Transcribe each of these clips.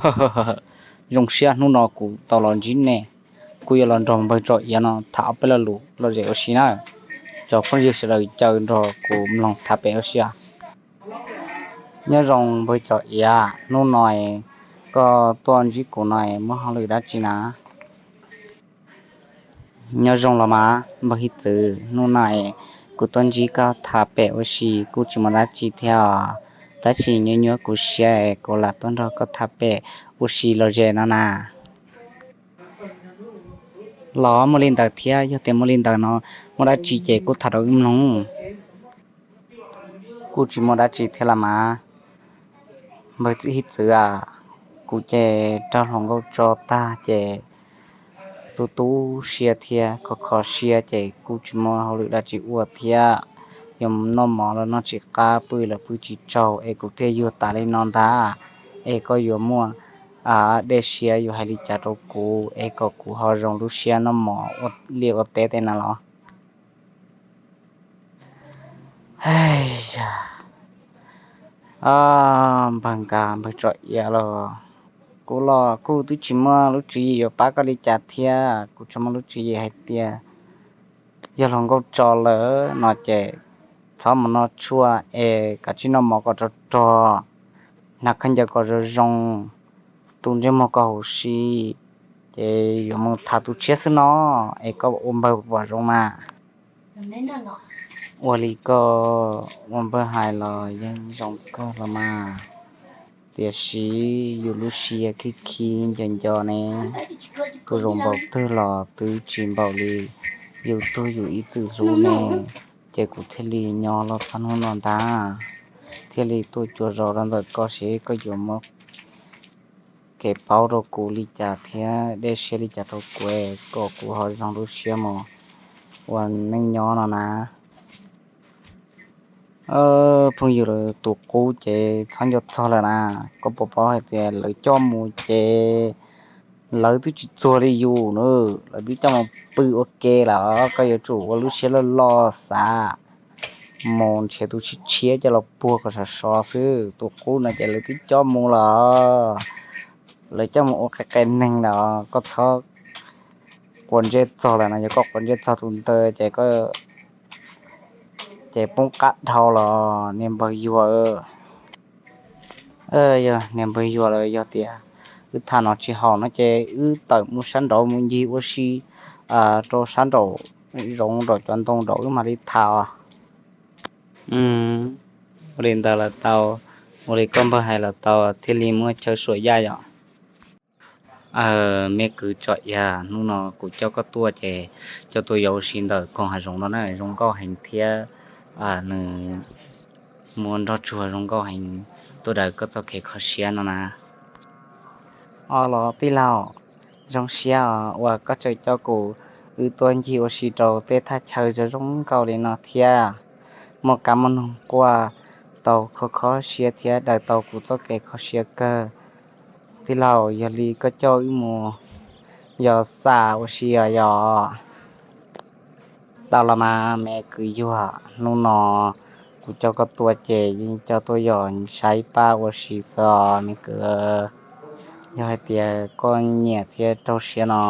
Zoo siab hnub no kuv tau los ntsib nej, kuv yuav los nrog npawg Tsom Iav no tham ob peb lo lus lom zem ua si na. Cov phooj ywg sawv daws caw nrog kuv mloog tham pem ua si. Nyob zoo npawg Tsom Iav, hnub no koj tuaj ntsib kuv no muaj hauj lwm dab tsi na? Nyob zoo los mas npawg Hib Txwv, hnub no kuv tuaj ntsib koj tham pem ua si kuj tsis muaj dab tsi thiab os, tab sis nyuaj nyuaj kuv siab es kuv lam tuaj nrog koj tham pem ua si lom zem no na. Los muaj li ntawd thiab, yog tias muaj li ntawd no muaj dab tsi ces kuj tham rau wb mloog. Kuj tsis muaj dab tsi thiab los mas npawg Hib Txwv a, kuv ces raug hluas nkauj tso tag ces tu tu siab thiab kho kho siab ces kuj tsis muaj hauj lwm dab tsi ua thiab. Yuav noj mov los noj tsis qab, pw los pw tsis tsaug es kuv thiaj yuag tas li no ntag. Es koj yuav muaj dej siab yuav hais li cas rau kuv es kom kuv ho zoo lub siab noj mov ua liaj ua teb tej na los? Npawg Nkaj npawg Tsom Iav los, kuv los kuj twb tsis muaj lub tswv yim yuav pab koj li cas thiab, kuv tsuas muaj lub tswv yim hais tias yog hluas nkauj tso lawm no ces txhob mus noj tshuaj es kav tsij noj mov kom rog rog, hnav khaub ncaws kom zoo zoo, tu ntsej muag kom huv si, ces yuav mus tham tus tshiab xwb no, es koj ua npawg puas zoo mas? Ua li koj ua npawg hais los yeej zoo kawg los mas, tiam sis yus lub siab khib khib nco nco ne, tus zoo npaum twg los twb tsis npaum li yus tug yus ib txwm hlub ne, ces kuv thiaj li nyob los txog hnub no ntag, thiaj li tuaj cuav zos rau ntawm koj seb koj yuav muab kev paub rau kuv li cas thiab dej siab li cas rau kuv kom kuv ho zoo lub siab mus ua neej nyob no na. Phooj ywg, tus qub ces txhob nco txog lawm na, koj puas paub hais tias lawv coj mus ces lawv twb tsis txuag li yus na, lawv twb coj mus pw ua ke lawm, koj yuav tsum ua lub siab loj loj xav mus nrhiav tus tshiab tshiab coj los puag kom sov sov xwb, tus qub no ces lawv twb coj mus lawm, lawv coj mus ua qe qe neeg lawm, koj txhob quav ntsej txog lawm no, yog koj quav ntsej txog tus ntawd ces koj ces poob qab dhau los niag npawg Yuag. Yog niag npawg Yuag lawm, yog tias wb tham no tsis haum no ces wb tawm mus sab nraud mus ncig ua si rau sab nraum zoov nraum cov ntoo nraud wb mam li tham. Ua li ntawd los tau, ua li koj npawg hais los tau, thiaj li muaj chaw suam yaj yom. Me kwv Tsom Iav, hnub no kuv coj koj tuaj ces coj tuaj yos ua si ntawm koog hav zoov no na, zoo nkauj heev thiab nws muaj nroj tsuag zoo nkauj heev tuaj daws koj txoj kev kho siab no na. Os los tij laug, zoo siab os uas koj tseem coj kuv wb tuaj ncig ua si rau tej thaj chaw zoo zoo nkauj li no thiab. Muaj kab muaj noog quaj tau kho kho siab thiab daws tau kuv txoj kev kho siab kawg. Tij laug, yog li koj coj wb mus yos xam ua si os yom. Tau los mas me kwv Yuag, hnub no kuv coj koj tuaj ces yeej coj tuaj yos saib pab ua si xwb os me kwv. Yog hais tias koj nyiam thiab raug siab no,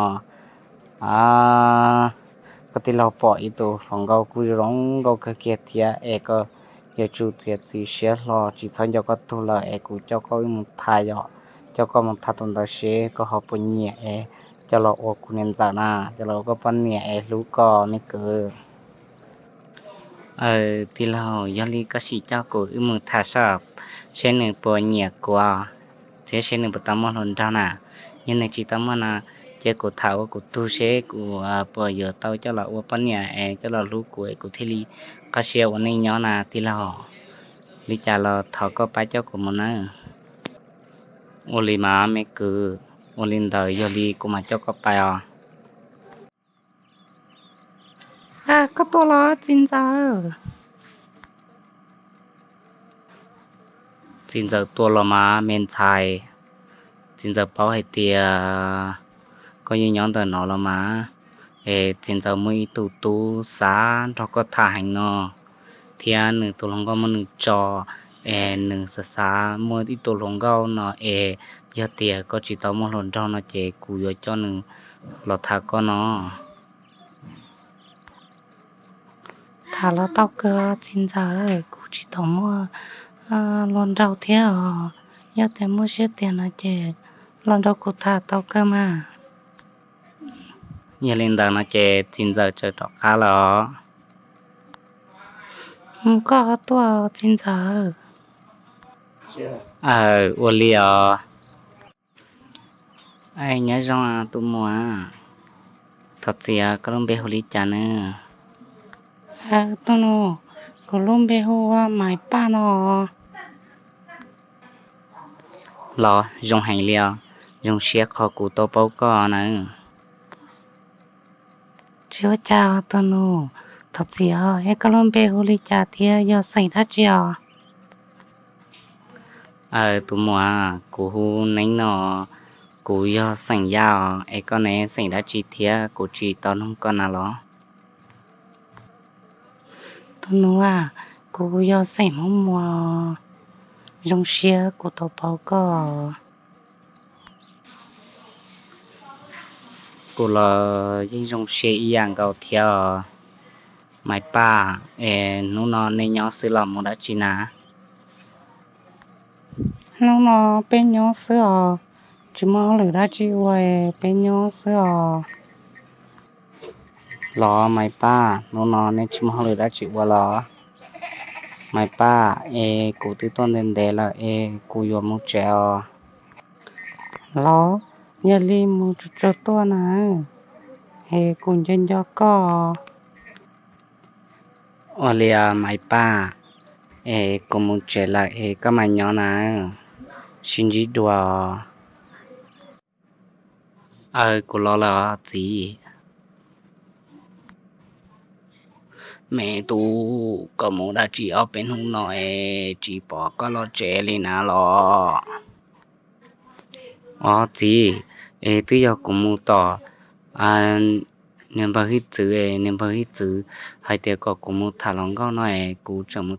koj tij laug pom ib tug hluas nkauj kuj zoo nkauj kawg kiag thiab es koj yuav tsum txiav txim siab hlo tsis txhob nco koj tug lawm es kuv coj koj wb mus tham yom, coj koj mus tham tus ntawd seb koj ho puas nyiam es coj los ua kuv niam ntxawm na, coj los ua koj poj niam es hlub koj me kwv. Tij laug, yog li koj sim coj kuv wb mus tham saib, seb nws puas nyiam kuv thiab seb nws puas tau muaj hluas nraug na. Yog nws tsis tau muaj no ces kuv tham ua kuv tug seb kuv puas yuav tau coj los ua poj niam es coj los hlub kuv es kuv thiaj li qab siab ua neej nyob na tij laug. Li cas los thov koj pab coj kuv mus nawb. Ua li mas me kwv, ua li ntawd yog li kuv mam coj koj pais os. Koj tuaj los txiv ntxawm? Txiv ntxawm tuaj los mas me ntxhais. Txiv ntxawm paub hais tias koj yeej nyob ntawm no los mas, es txiv ntxawm muaj ib tug tub xav nrog koj tham heev no, thiab nws tus hluas nkauj muab nws tso, es nws xav xav muaj ib tug hluas nkauj no es, yog tias koj tsis tau muaj hluas nraug no ces kuv yuav coj nws los tham koj no. Tham los tau kawg txiv ntxawm, kuv tsis tau muaj hluas nraug thiab os. Yog tias muaj siab tiag no ces los nrog kuv tham tau kawg mas. Yog li ntawd no ces txiv ntxawm txawm rov qab lawm os. Koj tuaj txiv ntxawm. Aw, ua li os. Nyob zoo tus muam, thov txim, koj lub npe hu li cas na? Tus nus, kuv lub npe hu ua Maiv Paj no. Los zoo heev li os, zoo siab qhov kuv tau paub koj na. Tsis ua cas tus nus, thov txim os, es koj lub npe hu li cas thiab yog xeem dab tsi os? Aw, tus muam, kuv hu Neeb no, kuv yog xeem Yaj os, es koj ne xeem dab tsi thiab, kuv tsis tau nug koj na los? Tus nus a, kuv yog xeem Hmoob Muas, zoo siab kuv tau paub koj. Kuv los yeej zoo siab ib yam nkaus thiab os. Maiv Paj, es hnub no nej nyob xwb los mus dab tsi na? Hnub no peb nyob xwb os, tsis muaj hauj lwm dab tsi ua, peb nyob xwb os. Los Maiv Paj, hnub no nej tsis muaj hauj lwm dab tsi ua los? Maiv Paj, es kuv twb tuaj ntev ntev lawm es kuv yuav mus tsev os. Los, yog li mus tsuag tsuag tuaj na, es kuv nco nco koj. Ua li Maiv Paj, es kuv mus tsev lawm es koj mam nyob na, sib ntsib dua. Aw, kuv los lawm os txiv. Me tub, koj mus dab tsi ob peb hnub no es tsis pom koj los tsev li na los? Os txiv, es twb yog kuv mus tom niag npawg Hwj Txwv, niag npawg Hwj Txwv hais tias kom kuv mus tham hluas nkauj no es kuv tseem mus